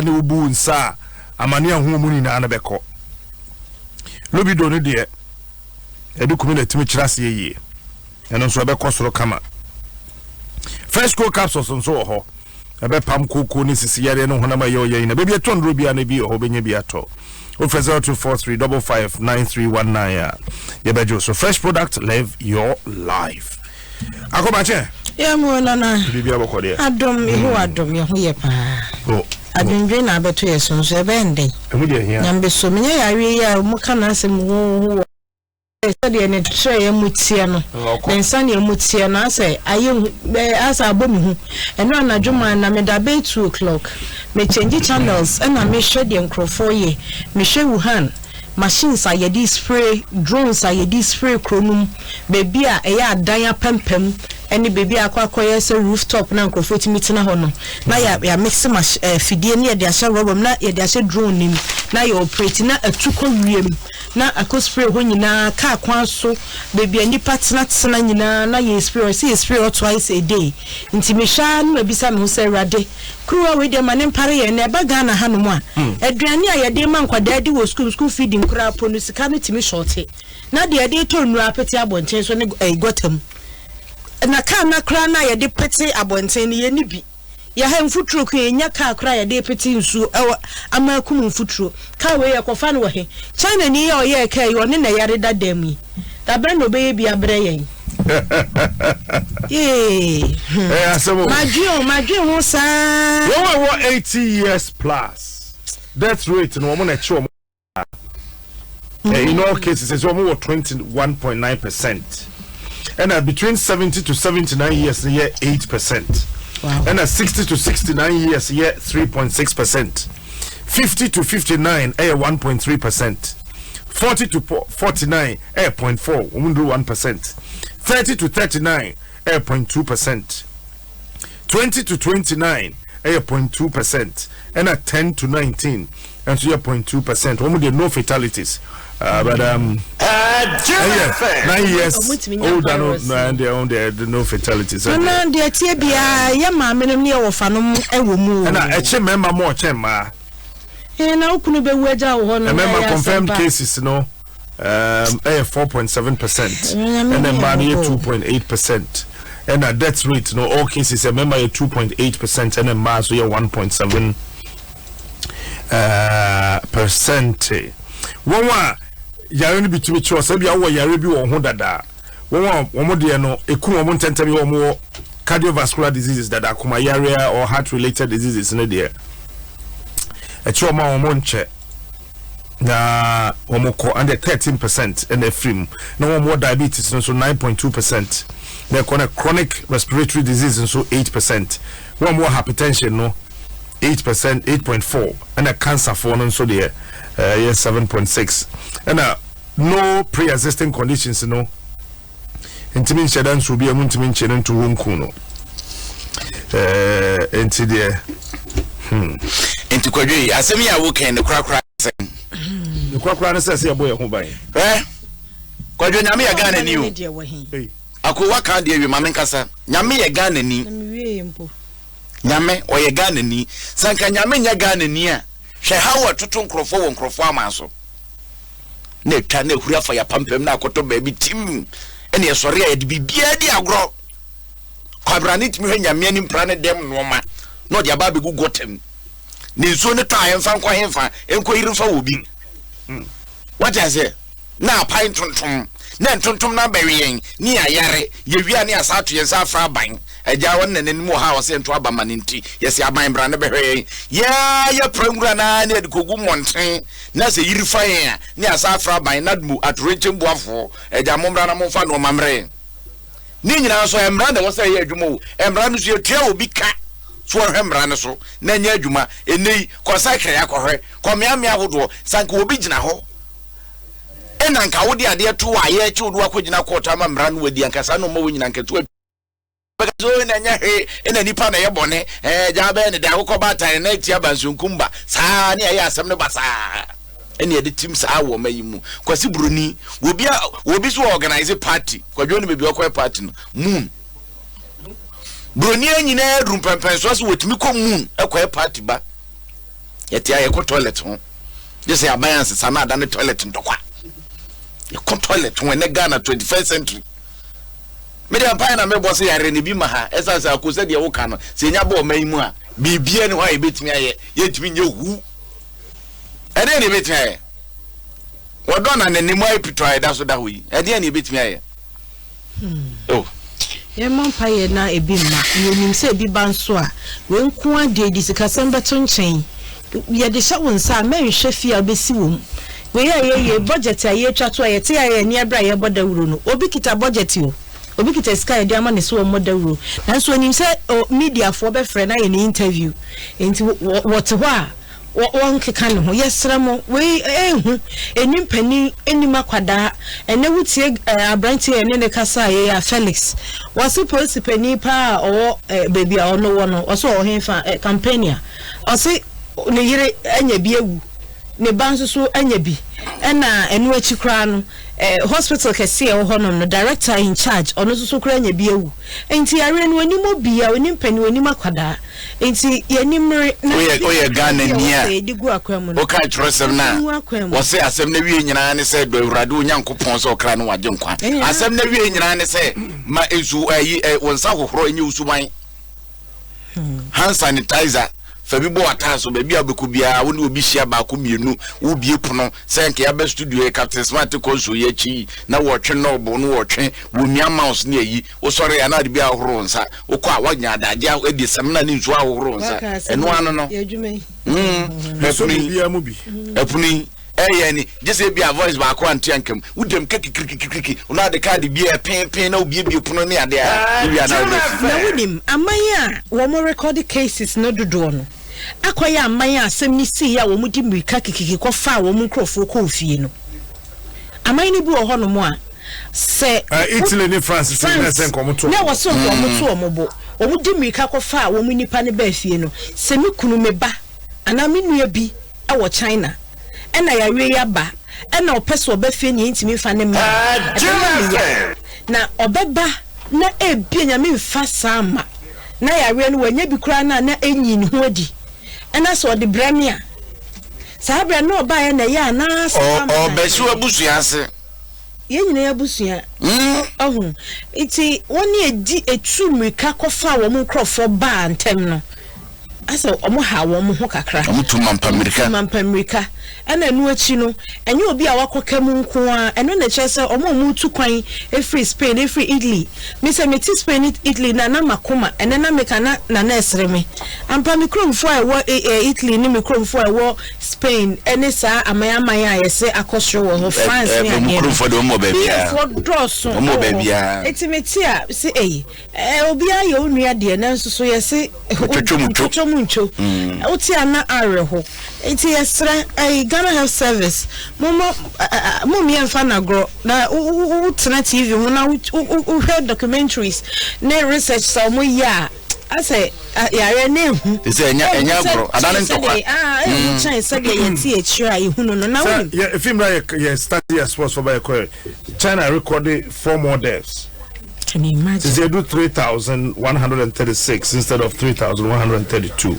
ya ne wobu wo nsa a, amane a ho mu nyinaa no bɛkɔ. Libido no deɛ, ɛde kumi na ɛtumi kyerɛ aseɛ yie. Ɛno nso ɛbɛkɔ soro kama. Fresh cold capsules nso wɔ hɔ. Ɛbɛpam kooko ne sisi yareɛ ne honam a ɛyɛ ɔya nyinaa. Baabi ɛtɔ nnuro biara no bi wɔ hɔ, wobɛnya bi atɔ. Wofrɛ 0243 55 9319 a, yɛbɛgye wo so. Fresh product, live your life. Akɔbakyɛ. Yɛ mu nana. Biribi abɔkɔ deɛ. Adom, Yehowa adom, yɛ ho yɛ paa. Oh. Adwendwen na abɛto yɛ so nso ɛbɛyɛ nden. Ɛmu deɛ hia. Nyame so menyɛ yareɛ yi a wɔka n'asɛm ho wɔ sɛdeɛ ne trɛeɛ mu teɛ no, ne nsa ne mu teɛ no, asɛ ayɛ hu, asɛ abɔ me hu. Ɛno anadwo maa na meda bɛyɛ 2 o'clock. Me change channels ɛna mehwɛ deɛ nkurɔfoɔ yɛ. Mehwɛ Wuhan machines a yɛde spray, drones a yɛde spray kuro no mu, baabi a ɛyɛ adan apampam ɛne baabi a akɔ akɔyɛ sɛ rooftop na nkurɔfoɔ tumi tena hɔ no, na yɛ yɛamix mach ɛɛ fidie ne yɛde ahyɛ rɔba mu na yɛde ahyɛ drone no mu na yɛ operate na atu kɔ wiem na akɔ spray hɔ nyinaa, kaa kwan so, baabi a nipa tenatena nyinaa na yɛ spray hɔ, sɛ yɛ spray hɔ twice a day. Nti mehwɛ ara na mabisa me ho sɛ, Awurade, kuruwa wei deɛ ma ne mpare yɛn na ɛba Ghana hanom a, aduane a yɛde ma nkwadaa di wɔ school, school feeding koraa po no, sika no tumi short, na deɛ yɛde tɔ nnuro apete abɔnten so ne ɛyi gɔta mu na kaa na koraa na yɛde pete abɔnten no, yɛni bi. Yɛha mfuturo ko, yɛnya kaa koraa yɛde pete nsuo ɛwɔ ama akum mfuturo. Kaa wei yɛkɔfa no wɔ he? China ni yɛ ɔyɛɛ kaa yi, ɔne na yare dada mu yi, dabɛn na ɔbɛyɛ bi abrɛ yɛn? Yee. Ɛyɛ asɛm o. Madwe o, madwe ho saa. Wɔn a ɛwɔ 80 years plus, death rate no, wɔn na ɛkye wɔn. In all cases, ɛsɛ wɔn wɔ 21.9%, ɛna between 70 to 79 years no yɛ 8%, ɛna 60 to 69 years yɛ 3.6%, 50 to 59 ɛyɛ 1.3%, 40 to 49 ɛyɛ 0.4, wɔn nduru 1%, 30 to 39 ɛyɛ 0.2%, 20 to 29 ɛyɛ 0.2%, ɛna 10 to 19 nso yɛ 0.2%. Wɔn deɛ, no fatalities, but ɛyɛ 9 years older no na deɛ, wɔn deɛ, no fatalities. Nana, deɛ tie biara, yɛ maame nom ne yɛ wɔfa nom ɛwɔ mu o. Ɛna ɛkye mmarima mu ɔkyɛn mmaa. Ɛɛ, na okunu bɛwu agya wɔ hɔ no. Mmarima confirmed cases no ɛyɛ 4.7%, ɛna mmaa no yɛ 2.8%. Ɛna death rate no, all cases, mmarima yɛ 2.8%, ɛna mmaa nso yɛ 1.7 percent. Wɔn a yare no bi tumi kyerɛ sɛ bi awɔ yare bi wɔ ho dada, wɔn a wɔn deɛ no eku wɔn ntɛntɛm yɛ wɔn wɔ cardiovascular diseases dada, akoma yare or heart related diseases no deɛ, ɛkyerɛ wɔn a wɔn nkyɛ na wɔn kɔ under 13% ɛna efiri mu. Na wɔn wɔ diabetes no nso 9.2% na ɛkɔ, na chronic respiratory disease nso 8%. Wɔn wɔ hypertension no 8%, 8.4, ɛna cancer foɔ no nso deɛ ɛyɛ 7.6. Ɛna no pre-existing conditions no ntumi nhyɛ da nsuo bi a mu ntumi nkyɛn no nto hɔ nku no nti deɛ. Nti Kwadwo yi, asɛm yi a wokan ne korakora sɛn? Ne korakora ne sɛ yɛbɔ yɛn ho ban. Ɛ Kwadwo, Nyame yɛ Ghana ni o. Ako waka deɛ wie, ma menkasa. Nyame yɛ Ghana ni. Nyame ɔyɛ Ghana ni. Sɛ nka Nyame nyɛ Ghana ni a, hwɛ ha wɔ ɛtoto nkurɔfoɔ wɔ nkurɔfoɔ aman so na atwa na ahuri afa yɛapampam na akɔtɔ baabi tim, ɛne ɛsɔre a yɛde biribiara di agorɔ. Kwabrane tumi hwɛ Nyame anim pra ne dɛm nnoɔma na ɔde aba abɛgu gɔtam ne nsuo no tɔ a, ɛmfa nkɔ hemfa, ɛnkɔ yiri mfa wɔ bi. Wate aseɛ? Na apae ntontom na ntontom no abɛwe yɛn ne yɛayare. Yɛwie a, ne yɛasa ato yɛn nsa afra aban agya wɔne na n'anim wɔ ha a ɔsɛ nto aba ma no. Nti yɛsɛ aban bra ne bɛhwɛ yɛn. Yɛa yɛpra nwura naa ne yɛde kɔgu mmɔnten, na sɛ yiri fa yɛn a, ne yɛasa afra aban na mu atorenkyɛm buafoɔ agya, mommra na momfa nnoɔma mmerɛ yɛn. Ne nyinaa nso, mmara na ɛwɔ sɛ ɛyɛ adwuma o. Mmara no so yɛtua obi ka so ɔhwɛ mmara no so na ɛnyɛ adwuma. Ɛnnɛ yi, kɔ sakra akɔhwɛ, kɔ mmeammea ahodoɔ, sanka obi gyina hɔ ɛna nka wode adeɛ to a yɛrekye wo de wakɔgyina kɔɔto ama mmara no wadi anka saa na ɔma wɔ nyina nka tu bɛka sɛ na ɛnyɛ hwee, ɛna nipa na ɛyɛ bɔne. Ɛɛ gya bɛyɛ ne de akokɔ baatan na atia bansonkum ba saa ne ɛyɛ asɛm no ba saa, ɛne yɛde tim saa wɔ ɔma yi mu. Kwasi Buroni obi a obi so organize party, Kwadwo no baabi ɔkɔyɛ party no, moon. Buroni nyinaa duru mpɛmpɛnsoɔ so wɔtumi kɔ moon ɛkɔyɛ party ba. Yɛte a yɛkɔ toilet ho. Gye sɛ aban ansesa na adane toilet ntɔkwa. Yɛkɔ toilet ho ɛnɛ Ghana 21st century. Me deɛ mpaeɛ na mebɔ sɛ yare no bi ma ha. Ɛsiane sɛ ako sɛdeɛ woka no, sɛ yɛnya bɔ ɔman yi mu a, biribiara ni hɔ a yɛbɛtumi ayɛ. Yɛntumi nyɛ hu. Ɛdeɛn na yɛbɛtumi ayɛ? Wɔdɔ na n'anim ayɛ pitɔ a ɛda so da hɔ yi. Ɛdeɛn na yɛbɛtumi ayɛ? Oh. Yɛmmɔ mpaeɛ na ebi mma. Na yɛnim sɛ ebi ba nso a, wei nko ara deɛ yɛde sikasɛm bɛto nkyɛn. Yɛde hyɛ wo nsa a, mɛnhwɛ fie a wobɛsi wɔ mu. Wei a yɛyɛ yi, budget a yɛretwa to a yɛte a yɛn ani abere a yɛrebɔ dawuro no, obi kita budget o. Obi kita sika a yɛde ama no sɛ ɔmmɔ dawuro. Nanso ɔnim sɛ oh, mediafoɔ bɛfrɛ no ayɛ no interview. Enti wɔte hɔ a, Wɔ wɔnkeka ne ho. Yɛsrɛ mo, wei ɛnhu, ɛnni mpanin, ɛnnim akwadaa. Ɛnnɛ wotie eh, aberanteɛ a yɛne no kasaeɛ yi a, Felix, wɔse polisi panin paa a ɔwɔ eh, baabi a ɔno wɔ no, ɔse ɔwɔ hefa, eh, Campania. Ɔse ne yere anya bi awu, ne ba nso so anya bi. Ɛna ɛno akyi koraa no, eh, hospital kɛseɛ a ɛwɔ hɔnom no, director in charge, ɔno nso so koraa anya bi awu. Enti yareɛ no, ɔnnim obiara, ɔnnim panin, ɔnnim akwadaa. Nti yɛn ani mmere na Woyɛ biribi woyɛ kakra Ghana bi a ni ɛwɔ a, sɛ yɛde gu akwan mu no, woka twerɛsɛm no yɛmfa a, ngu akwan mu. wɔse asɛm no awiei nyinaa ne sɛ dɔ Awurade wo Nyankopɔn sɛ ɔkra ne w'agyenkwa. Ɛnyɛ Asɛm no awiei nyinaa ne sɛ ma nsu ayi ɛ, wo nsa hohoro nyɛ wo suban. Hand sanitizer fa bi bɔ w'ataa so baabi a wobɛkɔ biara wo ne obi hyia baako mmienu wobie pono sɛ nka yɛaba studio yɛ Captain Smart kɔ nsuo yɛ akyi yi na wɔtwe nɔɔbo no wɔtwe wɔmia mouse ne ayi wosɔre a na ade bi ahohoro wo nsa Wokɔ a, woanya adagye a de samina ne nsuo ahohoro wo nsa. Ɛno ano no. Mm, ɛpono yi, ɛpono yi, ɛyɛ ni gye sɛ ebi a voice baako ante anka mu. Wodam kikikikikiki, na ade kaade bi a ɛpenpen na obiebie pono ne ade a, wowia na wode afi. Na wonim, aman a wɔn rekɔde cases no dodoɔ no akɔyɛ aman a asɛm no siiɛ a wɔde mmirika kikiki kɔfaa wɔn nkurɔfoɔ kɔɔ fie no. Aman no bi wɔ hɔnom a, sɛ. Italy ne France sɛ na ɛsɛ nka wɔn to. Na ɛwɔ sɛ nka wɔn to wɔn bo. Wɔn di mmirika kɔfaa wɔn nnipa no baa fie no, sɛ me kunu, me ba, anaa me nua bi wɔ China, ɛna yareɛ yi aba, ɛna ɔpɛ sɛ ɔba fie na yɛntumi mfa no mma a, ɛbɛyɛ me ya. Na ɔbɛba na ebia Nyame mfa saa mma, na yareɛ no wanya bi koraa no a na ɛnyii ne ho adi, ɛna sɛ ɔde brɛ me a, Saa berɛ no na ɔbaeɛ na ɛyɛ a na sɛ Ɔ wamma no ɔbɛhye adeɛ. w'abusua ase. Yɛn nyinaa abusua. Ɔho. Nti wɔn a ɛdi ɛtu mmirika kɔfaa wɔn nkorɔfoɔ baa ntɛm no, asɛ wɔn haa wɔn ho kakra. Wɔn tu mampa mmirika. Wɔn tu mampa mmirika. Ɛna ɛno akyi no, ɛnyɛ obi a wakɔka mu nko ara, ɛno na ɛkyerɛ sɛ wɔn a wɔretu kwan firi Spain, firi Italy. Me sɛ mete Spain ne Italy no a, na m'akoma, ɛnnɛ na meka na Nana ɛresere me. Ampa, me kuromfoɔ a ɛwɔ Italy ne me kuromfoɔ a ɛwɔ Spain ne saa aman aman a yɛse akɔ soro wɔ hɔ, France ne adeɛ no, BAfoɔ dɔɔso wɔ hɔ. Enti mete a, mese ei, obiara yɛ wo nua deɛ, nanso so yɛse ntwotwo mu ntwo. Wote a na awerɛho. Enti yɛsrɛ, ɛyi, Ghana Health Service, momma, mom yɛmfa no agorɔ, na wotena TV ho na wohwɛ documentaries ne research a wɔyɛ a, asɛ yareɛ no ehu. Te sɛ ɛnyɛ ɛnyɛ agorɔ ada ne ntɔkwa. Aa ehu kyɛn sɛdeɛ yɛte akyire a ehu no no na wonim. Sɛ yɛ efi mmerɛ yɛ yɛ start yɛ sports fɔ ba yɛ kɔ China recorded four more deaths. Can you imagine? Sisi edu 3,136 instead of 3,132.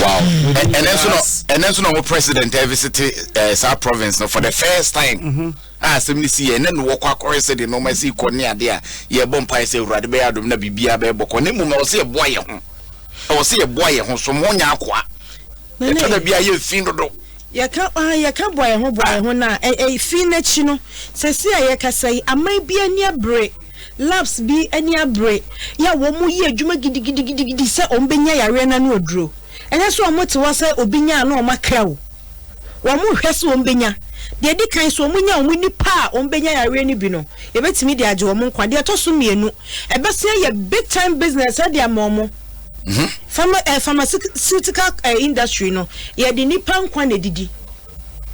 Wow. Ɛnɛ nso na ɛnɛ nso na wɔn president ɛvisite ɛɛ saa province no for the first time. Mm -hmm. A asɛm no si yɛ ɛnɛ na wɔkɔ akɔhwɛ sɛdeɛ nneɛma si kɔ ne adeɛ a yɛbɔ mpaeɛ sɛ Awurade bɛyɛ adom na biribiara bɛyɛ bɔkɔ na mmom ɛwɔ sɛ yɛboa yɛn ho ɛwɔ sɛ yɛboa yɛn ho som ho nyɛ akoa ɛtɔ da bi a yɛ fi dodo. Yɛka ah yɛka boa yɛn ho boa yɛn ho na ɛ ɛ fi n'akyi no sɛsi a yɛkasa yi aman bi ani abere labs bi ani abere yɛ a wɔn yɛ adwuma gidigidigidi sɛ wɔn bɛnya yareɛ no ano aduro ɛnyɛ sɛ wɔn te hɔ sɛ obi nya a na wɔn akra o. Wɔhwɛ sɛ wɔbɛnya. Deɛ ɛdi kan, sɛ wɔnya wɔn nnipa a wɔbɛnya yareɛ no bi no, yɛbɛtumi de agye wɔn nkwa. Deɛ ɛtɔ so mmienu, ɛbɛsan ayɛ big time business de ama wɔn. Pharma, eh, pharmaceutical eh, industry no, yɛde nnipa nkwa na ɛdidi.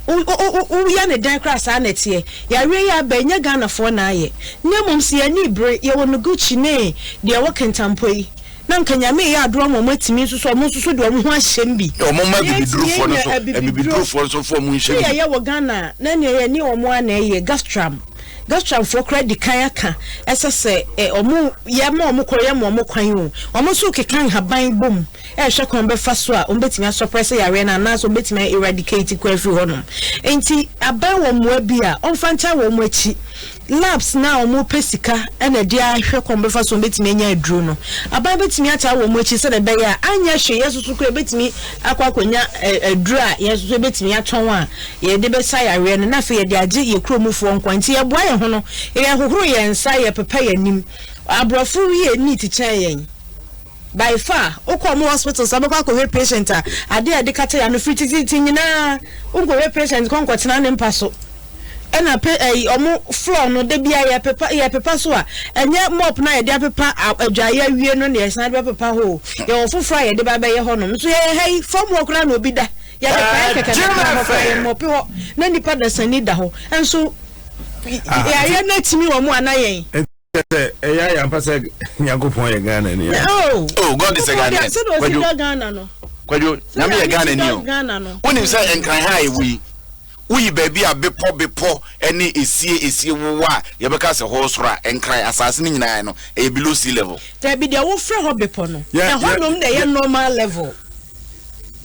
Woyɛ ne dɛn koraa saa na ɛteɛ. Yareɛ yi aba, ɛnyɛ Ghanafoɔ na ayɛ. Na mmom sɛ yɛn ani bere, yɛwɔ Noguchi ne deɛ ɛwɔ Kintampo yi. Na nka Nyame reyɛ adom ama ɔmo atumi nso so ɔmo nso so de ɔmo ho ahyɛm bi. Ɔmo mma Na yɛatumi abibidurufoɔ no anya nso, abibiduro. abibidurufoɔ nso mfa ɔmo nhyɛm Sɛ bi. yɛyɛ wɔ Ghana a, na ɛneɛ yɛne ɔmo ara na ɛyɛ, Gastram. Gastramfoɔ koraa di kan aka ɛsɛ sɛ ɛ wɔn yɛma wɔn kɔ yɛma wɔn kwan o. Wɔn nso rekeka nhaban bom rehwɛ kwan wɔbɛfa so a wɔbɛtumi asɔprɛse yareɛ no anaasɛ wɔbɛtumi a eradicate koraa afiri hɔnom. Enti aban wɔ mmoa bi a wɔmfa ntaa wɔn akyi. Labs no a wɔpɛ sika na ɛde ahwɛ kwan wɔbɛfa so wɔbɛtumi anya aduro no, aban bɛtumi ataa wɔn akyi sɛdeɛ ɛbɛyɛ a anyɛ hwee yɛn nso so koraa yɛbɛtumi akɔ akɔnya aduro a yɛn nso so yɛbɛtumi atɔn a yɛde bɛsa yareɛ no na afei yɛde agye yɛn kuro mufoɔ nkwa. Nti yɛboa yɛn ho no, yɛhohoro yɛn nsa, yɛpepa yɛn anim. Aborɔfo yɛ neat kyɛn yɛn. By far, wokɔ ɔmo hospitals a wobɛkɔ akɔhwɛ patient a, adeɛ a yɛde kata yɛn ano firi tititi nyinaa, wonkɔhwɛ patient kɔ nkɔtena ne mpa so. Ɛna pe ɛyi ɔmo floor no da biara yɛpepa yɛpepa so a, ɛnyɛ mop no a yɛde apepa adwaeɛ awie no na yɛsan de bɛpepa hɔ o. Yɛwɔ foforɔ a yɛde ba bɛyɛ hɔnom. Nso yɛyɛ ha yi, fam hɔ koraa na obi da. Yɛde pae kɛkɛ na ɛda hɔ koraa, yɛmmɔpe hɔ na nnipa dasani da hɔ. Nso yareɛ no atumi wɔn anaa yɛn? Sɛ ɛyɛ ayɛ ampa sɛ Nyankopɔn yɛ Ghana ni. Oh, oh God is a Ghanaian. Kwadwo Ghana no. Kwadwo, Nyame yɛ Ghana ni o. Wonim sɛ nkran ha a ɛwɔ yi, woyi baabi a bepɔ bepɔ ne esie esie wowɔ a yɛbɛka sɛ hɔ soro a nkran asase no nyinaa no ɛyɛ below sea level. Dabi deɛ wofrɛ hɔ bepɔ no, ɛhɔnom na ɛyɛ normal level.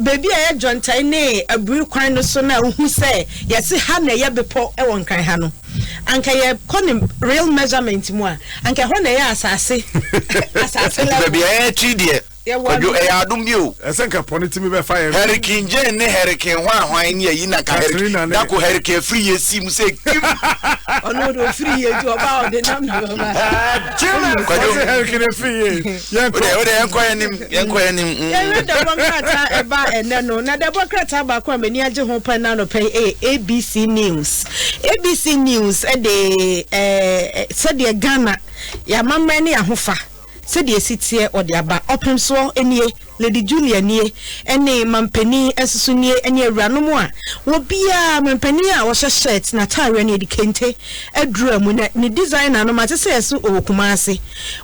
Baabi a ɛyɛ Dwontae ne Aburi kwan no so no a wohu sɛ yɛse ha na ɛyɛ bepɔ wɔ Nkran ha no, anka yɛkɔ ne real measurement mu a, anka ɛhɔ na ɛyɛ asase asase level. Baabi a ɛyɛ twi deɛ, Kwadwo, ɛyɛ adom bi o. Ɛsɛ nka pɔ no tumi bɛfa yɛn. Hurricane Jane ne Hurricane hwan hwan ne ayi na nka Hurricane dako Hurricane afiri yɛ si mu sɛ kim. Ɔno de ofiri yɛ nti ɔba ɔde nam na bɛba. Kwadwo. Ɔse Hurricane afiri yɛ. Yɛnkɔ. Wode wode yɛnkɔ yɛn anim yɛnkɔ yɛn anim. Mm. Yɛnhwɛ dɛbɔ nkrataa a ɛbaa ɛnnɛ no. Na dɛbɔ krataa baako a m'ani agye ho paa nnɛ anɔpa yi yɛ ABC News. ABC News de eh, sɛdeɛ Ghana, yɛn amammerɛ ne yɛn ahofa, sɛdeɛ ɛsi teɛ wɔde aba. Ɔpemsoɔ nie. Lady Julia nie, ɛne mampanin nso so nie, ɛne awuranom a wɔbiara, mampanin a ɔhyɛ shirt, n'ataareɛ no yɛde kente adura mu, na ne designer no mate sɛ yɛse ɔwɔ Kumasi,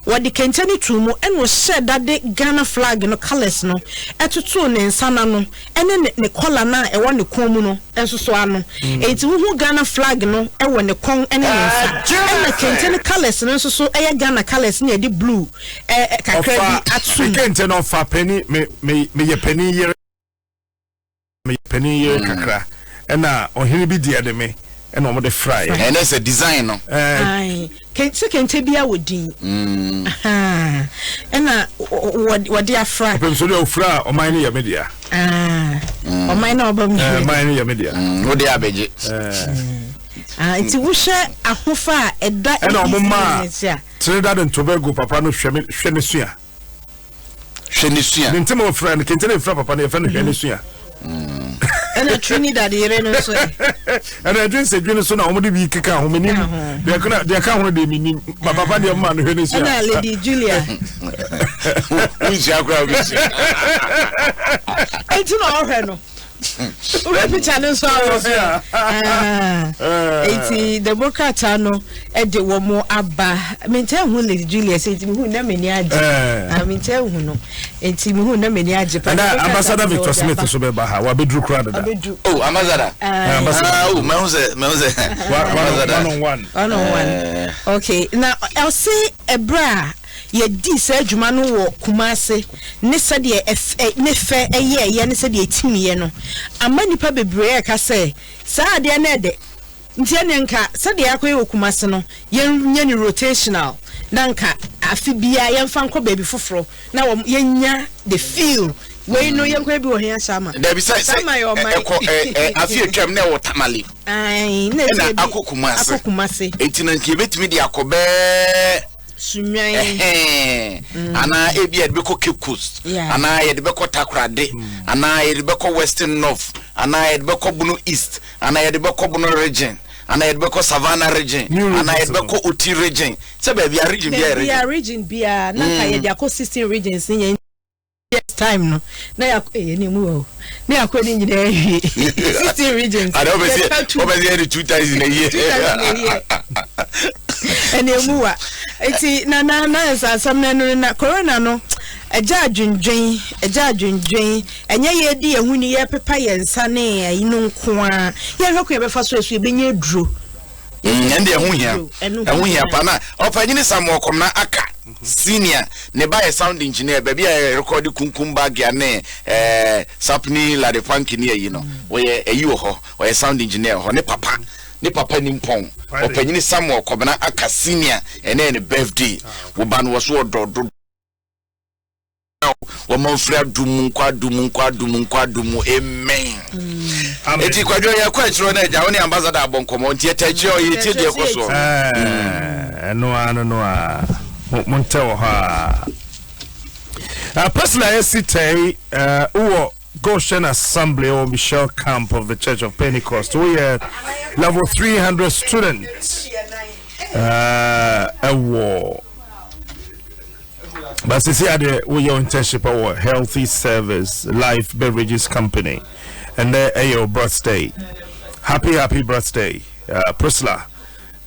wɔde kente no too mu, ɛna ɔhyɛɛ da de Ghana flag no colours no totoo ne nsa no ano, ɛne ne ne collar no a ɛwɔ ne kɔn mu no nso so ano, enti wohu Ghana flag no wɔ ne kɔn ne ne nsa, ɛna kente no colours no nso so yɛ Ghana colours na yɛde blue ɛ kakra bi ato mu. Ɔfa kente no ɔfa panin me me meyɛ panin yere meyɛ panin yere mm. kakra ɛna ɔhene bi deɛ de me ɛna wɔn de fra yɛ. Ɛnɛ sɛ design no. Ɛɛ sɛ kente bi a wɔ din. Mm. Ɛna wɔde afra. Ɔpɛm so deɛ ofura ɔman no yɛ me dea. Mm. Ɔman na ɔba mu. Ɔman no yɛ me dea. Wo de abɛgye. Nti wohwɛ ahofa a ɛda ɛna wɔn maa. Trinidad and Tobago papa no hwɛ me hwɛ ne sua. Hwɛ ne sua. Ne ntoma ofura no kente ne nfura papa no yɛfrɛ no hwɛ ne sua. Ɛna Trinidad yere no nso ɛ. Ɛna ɛdwen sɛ dwen so na wɔn de bi keka ho menim deɛ kana deɛ ka ho deɛ menim ba papa deɛ mma no hwɛ ne sua. Ɛna Lady Julia. Wonsua koraa wobɛsua. Enti na ɔhwɛ no. Wobɛ picture no nso awɔ eti dɛbɔ krataa no de wɔn aba mentaa hu Lady Julius eti mehu na m'ani agye ah mentaa hu no eti mehu na m'ani agye pa. Ɛna ambassador Victor Smith nso bɛba ha wabɛduru kura dada. Oh ambassador. Ambassador. Ah oh mehu sɛ mehu sɛ. Ambassador. One on one. One on one. Okay na ɔse ɛbrɛ a. Yɛdii saa dwuma no wɔ Kumase ne sɛdeɛ ɛf ne fɛ yɛeɛ ne sɛdeɛ ɛtimiiɛ no ama nnipa bebree reka sɛ saa adeɛ no ɛdɛ nti ɛneɛ nka sɛdeɛ yɛakɔyɛ wɔ Kumase no yɛnyɛ no rotational na nka afe biara yɛmfa nkɔ baabi foforɔ na wɔn yɛnya the feel wei no yɛnkɔyɛ bi wɔ he Ashama? Dabi sɛ sɛ Ashama yɛ ɔman ɛkɔ ɛ ɛ afe atwam na ɛwɔ Tamale Ae na ɛna ɛsɛ bi akɔ Kumase akɔ Kumase eti na nka yɛbɛtumi de akɔ bɛɛ Sunnwan. Ɛhɛn. Anaa ebia yɛde bɛkɔ Cape Coast. Yeah. Anaa yɛde bɛkɔ Takoradi. Anaa yɛde bɛkɔ Western North. Anaa yɛde bɛkɔ Bono East. Anaa yɛde bɛkɔ Bono Region. Anaa yɛde bɛkɔ Savannah Region. New Anaa regions yɛde no. bɛkɔ Oti Region. Sɛ baabi a region biara yɛ region. Baabi a region biara na nka yɛde akɔ 16 regions ne nyinaa. Years time no na yɛakɔ eh, yɛne mu o na yɛakɔ ne nyinaa awie 16 regions Ada wobɛsi yɛtwa two wobɛsi yɛ de 2 times in a year. 2 times in a year ɛne emu wa nti na na na nsasɛm no ɛno na corona no ɛgya adwendwen ɛgya adwendwen ɛnyɛ yɛdi yɛn ho ni yɛpepa yɛn nsa ne ayi no nko ara yɛhwɛ ko yɛbɛfa so ɛso yɛbɛnya aduro. Ɛnde ɛho hia. Ɛho hia pa na ɔpanyini Samuel Kɔmna aka senior ne ba yɛ sound engineer baabi a yɛ rekɔde Kunkum Bagya ne ɛɛ Sapni Ladepanki ne ayi no wɔyɛ ayi wɔ hɔ ɔyɛ sound engineer wɔ hɔ ne papa ne papa nim pɔn ɔpanyini Samuel Kɔmna aka senior ɛnɛ yɛ ne birthday wo ba no wɔ so ɔdɔ dodo. Wɔma mfiri adum mu nkɔ adum mu nkɔ adum mu nkɔ adum mu amen. Mm. Eti kwadwo yɛ kɔ akyerɛ na agya wo ne ambassador abɔ nkɔmɔ nti ɛtɛ akyerɛ ɔyɛ tie deɛ ɛkɔ soɔ. Ɛno ara no no a mo ntɛ wɔ hɔ a. Person a yɛsi tɛi wowɔ Goshen Assembly wɔ Michelle Camp of the Church of Pentecost. Woyɛ level 300 student ɛwɔ But sisi adeɛ woyɛ internship wɔ Healthy Service Life Beverages Company ɛnɛ ɛyɛ wo birthday. Happy happy birthday Priscilla.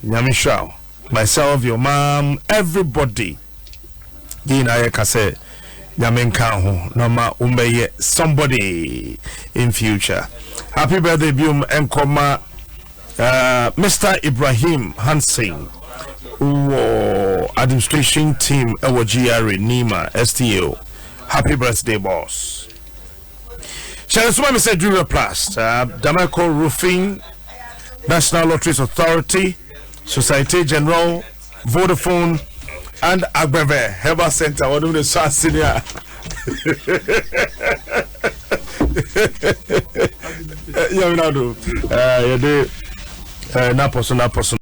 Nyame nhyira wo. Myself, your mom, everybody. Yɛn nyinaa yɛka sɛ Nyame nka ho na ɔma wo mmɛyɛ somebody in future. Happy birthday biom ɛnkɔma Uh, Mr. Ibrahim Hansen wɔ administration team ɛwɔ GRA Nima STO. Happy birthday, boss. Hyɛn soma mi sɛ Duraplast, Dameco Roofing, National Lotteries Authority, Societe Generale, Vodafone, and Agbeve Herbal Center. Wɔn mu de sɔ asene a. Yamina do. Yɛde napɔ so napɔ so.